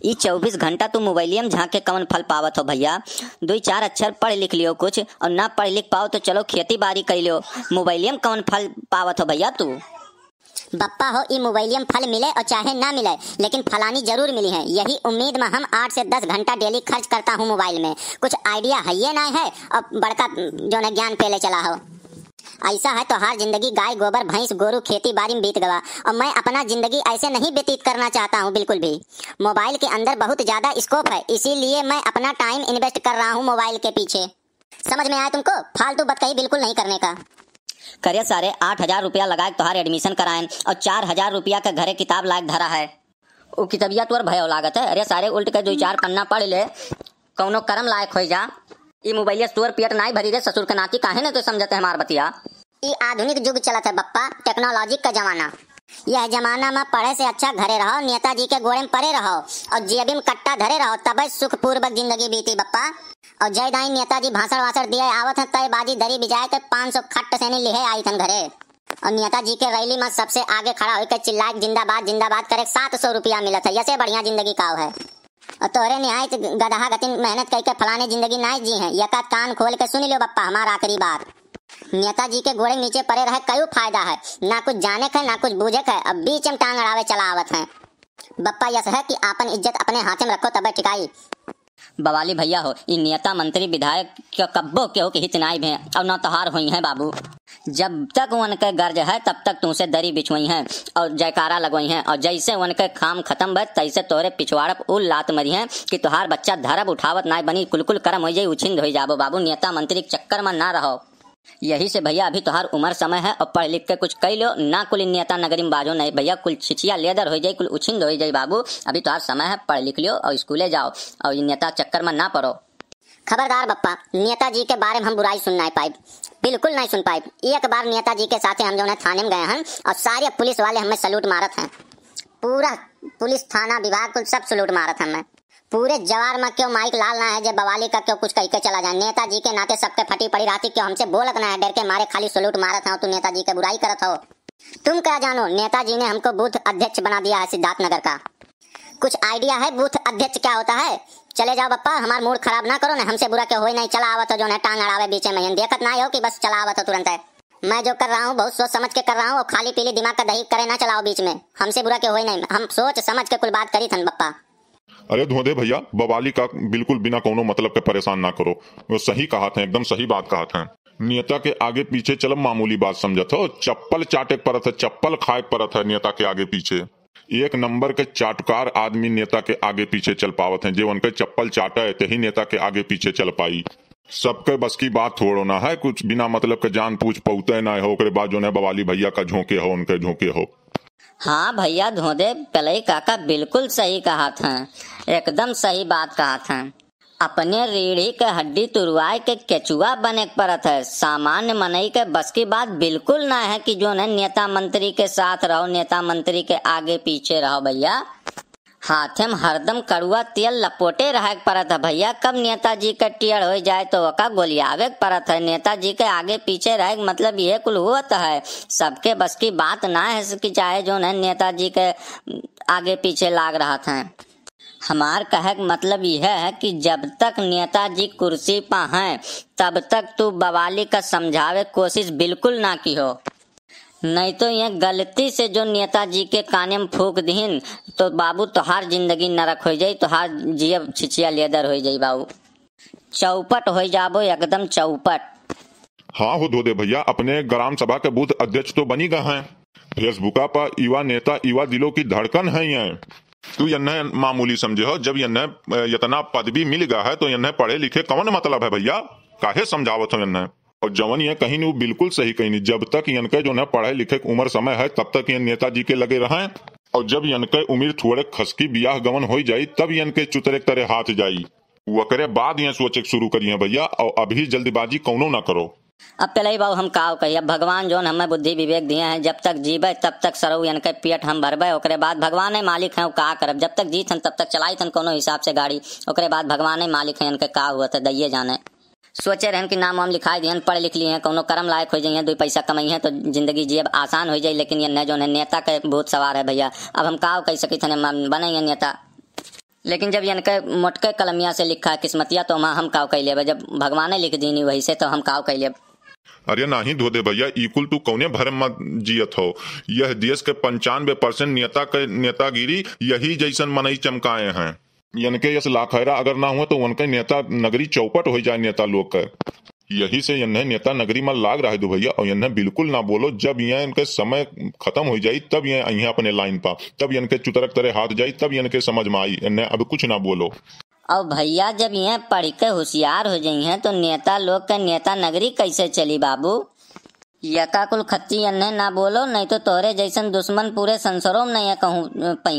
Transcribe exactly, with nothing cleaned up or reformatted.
ई चउबीस घंटा तू मोबाइलिया में झांक के कवन फल पावत हो भइया? दुई चार अक्षर पढ़ लिख लियो कुछ, और ना पढ़ लिख पाओ तो चलो खेती बारी कइ लियो। मोबाइलिया में कवन फल पावत हो भइया तू? बप्पा हो, ई मोबाइलिया में फल मिले और चाहे ना मिले, लेकिन फलानी जरूर मिली है। यही उम्मीद में हम आठ से दस घंटा डेली खर्च करता हूँ मोबाइल में। कुछ आइडिया है ये ना है, और बड़का जो है ज्ञान पेले चला हो। ऐसा है तोहार जिंदगी गाय, गोबर, भैंस, गोरू, खेती बारी में बीत गवा, और मैं अपना जिंदगी ऐसे नहीं व्यतीत करना चाहता हूँ बिल्कुल भी। मोबाइल के अंदर बहुत ज्यादा स्कोप है, इसीलिए मैं अपना टाइम इन्वेस्ट कर रहा हूँ मोबाइल के पीछे। समझ में आया तुमको? फालतू बतकही बिल्कुल नहीं करने का। करे सारे, आठ हजार रुपया लगा के तोहार एडमिशन कराएन और चार हजार रुपया के घरे किताब लायक धरा है। उ कितबिया तोर भयो लागत है। अरे सारे, उल्ट के दुई चार पन्ना पढ़ ले, कौनो करम लायक होइ जा। ई मोबाइलिया से तोर पेट नाई भरी रे ससुर के नाती, काहे न तो समझत है हमार बतिया। ई आधुनिक युग चलत है बप्पा, टेक्नोलॉजी का जमाना। यह जमाना में पढ़े से अच्छा घरे रहो, नेताजी के गोड़े में परे रहो और जेबी में कट्टा धरे रहो, तबे सुखपूर्वक जिंदगी बीती बप्पा। और जय दाई नेताजी भाषण वाषण दिए आवत हैं, तय बाजी दरी बिजाए के पाँच सौ खट्ट से नहीं लिहे आई थन घरे। और नेताजी के रैली में सबसे आगे खड़ा होके चिल्लाए जिंदाबाद जिंदाबाद करे, सात सौ रुपया मिलत है, यसे बढ़िया जिंदगी काव है। और तोहरे निहायत गदहा गतिन मेहनत करके फलाने जिंदगी नाय जी हैं, यका कान खोल के सुन लियो बप्पा हमार आखिरी बात। नेताजी के गोड़े नीचे परे रहे कयू फायदा है, ना कुछ जाने के ना कुछ बूझे के, अब बीच में टांग अड़ावे चला आवत हैं। बप्पा यस है कि आपन इज्जत अपने हाथे में रखो तबे टिकाई। बवाली भइया हो, ई नेता मंत्री विधायक के कब्बो केहू के हित नाई भे, और ना तोहार होई हैं बाबू। जब तक उनके गर्ज है तब तक तुमसे दरी बिछवई हैं और जयकारा लगवई हैं, और जैसे उनके काम खत्म भे तैसे तोहरे पिछवाड़प उ लात मरी हैं कि तोहार बच्चा धरब उठावत नाई बनी, कुलकुल करम होइ जाई, उछिंद होइ जाबो बाबू। नेता मंत्री के चक्कर में ना रहो। यही से भइया अभी तोहार उमर समय है और पढ़ लिख के कुछ कइ लो ना, कुल नेता नगरी में बाजो नहीं भइया, कुल छिछिया लेदर होइ जाई, कुल उछिंद होइ जाई बाबू। अभी तोहार समय है, पढ़ लिख लियो और स्कूले जाओ और ई नेता चक्कर में ना पड़ो। खबरदार बप्पा, नेताजी के बारे में हम बुराई सुन नाई पाइब, बिल्कुल नाई सुन पाइब। एक बार नेताजी के साथे हम जौन है थाने में गए हैं और सारे पुलिस वाले हमें सलूट मारत हैं, पूरा पुलिस थाना विभाग कुल सब सलूट मारत हैं हमें। पूरे जवार में क्यों माइक लाल ना है जे बवाली का क्यों कुछ कह के चला जाए। नेताजी के नाते सबके फटी पड़ी रहती, क्यों हमसे बोलत ना है, डर के मारे खाली सलूट मारत हैं, तू नेताजी के बुराई करत हो। तुम क्या जानो, नेताजी ने हमको बूथ अध्यक्ष बना दिया है सिद्धार्थनगर का। कुछ आइडिया है बूथ अध्यक्ष क्या होता है? चले जाओ बप्पा, हमार मूड खराब ना करो ना, हमसे बुरा क्यों होई नहीं, चला आवत हो जौन है टांग अड़ावे बीचे में, देखत ना हो कि बस चला आवत हो तुरंत है। मैं जो कर रहा हूँ बहुत सोच समझ के कर रहा हूँ, और खाली पीली दिमाग का दही करे ना चलाओ बीच में, हमसे बुरा क्यों होई नहीं, हम सोच समझ के कुल बात करी थन बप्पा। अरे धोंधे भइया, बवाली का बिल्कुल बिना कौनो मतलब के परेशान ना करो, वो सही कहत हैं, एकदम सही बात कहत हैं। नेता के आगे पीछे चलब मामूली बात समझत हो, चप्पल चाटे के परत है, चप्पल खाए के परत है नेता के आगे पीछे। एक नंबर के चाटुकार आदमी नेता के आगे पीछे चल पावत हैं, जे उनके चप्पल चाटे है, तेही नेता के आगे पीछे चल पाई। सबके बस की बात थोड़ो ना है, कुछ बिना मतलब के जान पूछ पौते ना हो, ओकरे बाद जौन है बवाली भइया का झोंके हो, उनके झोंके हो। हाँ भइया धोंधे, पेलई काका बिल्कुल सही कहत हैं, एकदम सही बात कहत हैं। अपने रीढ़ी के हड्डी तुड़वाए के केचुआ बने के परत है। सामान्य मनई के बस की बात बिल्कुल ना है कि जौन है नेता मंत्री के साथ रहो, नेता मंत्री के आगे पीछे रहो भइया। हाथे में हरदम कड़ुआ तेल लपोटे रहे के परत है भइया। कब नेताजी के टेढ़ होइ जाए तो ओका गोलियावे के परत है। नेताजी के आगे पीछे रहे के मतलब ये कुल होत है। सबके बस की बात ना है कि चाहे जौन है नेताजी के आगे पीछे लाग रहत हैं। हमार कहे के मतलब यह है कि जब तक नेताजी कुर्सी पा हैं, तब तक तू बवाली का समझावे कोशिश बिल्कुल ना किहो। नहीं तो ये गलती से जो नेताजी के काने में फूंक दिहिन, तो बाबू तोहार जिंदगी नरक होइ जाई, तोहार जियब छिछिया लेदर होइ जाई बाबू। चौपट होइ जाबो एकदम चौपट। हाँ हो धोंधे भइया, अपने ग्राम सभा के बूथ अध्यक्ष तो बनी गए हैं, फेसबुका पर युवा नेता, युवा दिलों की धड़कन है ये। तू यन्ने मामूली समझे हो, जब यन्ने, अ, इतना पदवी मिल गया है तो यन्ने पढ़े लिखे कौन मतलब है भइया? काहे समझावत हो यन्ने? और जवन ये कहीं उ बिल्कुल सही कहीं, जब तक यनके जौन है पढ़े लिखे के उम्र समय है तब तक ये नेताजी के लगे रहें, और जब यनके उम्र थोड़े खसकी बियाह गवन होइ जाई तब यनके चुतरे के तरे हाथ जाई। ओकरे बाद ये सोचे के शुरू करिए भइया, और अभी जल्दबाजी कौनो ना करो। अब पेलई बाबू हम काव कही, अब भगवान जौन हमें बुद्धि विवेक दिए हैं, जब तक जीबे तब तक सरऊ यनके पेट हम भरबे, ओकरे बाद भगवान ही मालिक हैं, वो का करब, जब तक जीत हन तब तक चलाइत हन कौनो हिसाब से गाड़ी, ओकरे बाद भगवान ही मालिक हैं, यनके का हुआ था दइये जाने। सोचे रहन कि नाम वाम लिखाई दिहन, पढ़ लिख लिए हैं, कौनो करम लायक होइ जाइए, दुई पैसा कमाई हैं तो जिंदगी जियब आसान होइ जाई, लेकिन यन्ने जौन है नेता के भूत सवार है भइया। अब हम काव कही सकित हन, बने ये नेता। लेकिन जब इनके मोटके कलमिया से लिखा है किस्मतिया, तो हम, हम काव कइ लेबे? जब भगवाने लिख दीनी वही से, तो हम काव कइ लेब? अरे नाही धोदे भइया, ई कुल तू कौने भरम में जियत हो? यह देश के पंचानबे परसेंट नेता के नेतागिरी यही जैसन मनई चमकाए हैं। इनके यस लाखैरा अगर ना हुए तो उनके नेता नगरी चौपट होइ जाए नेता लोग के। यही से इन्हें नेता नगरी में लाग रहे दो भइया, और इन्हें बिल्कुल ना बोलो। जब ये इनके समय खत्म होइ जाई, तब ये अइहें अपने लाइन पा, तब इनके चुतरक तरे हाथ जाई, तब इनके समझ में आई। इन्हें अब कुछ ना बोलो। और भइया, जब ये पढ़ के होशियार हो जइहें तो नेता लोग के नेता नगरी कैसे चली बाबू? यका कुल खत्ती इन्हें ना बोलो, नहीं तो तोहरे जैसन दुश्मन पूरे संसारों में नहीं कहूँ पई।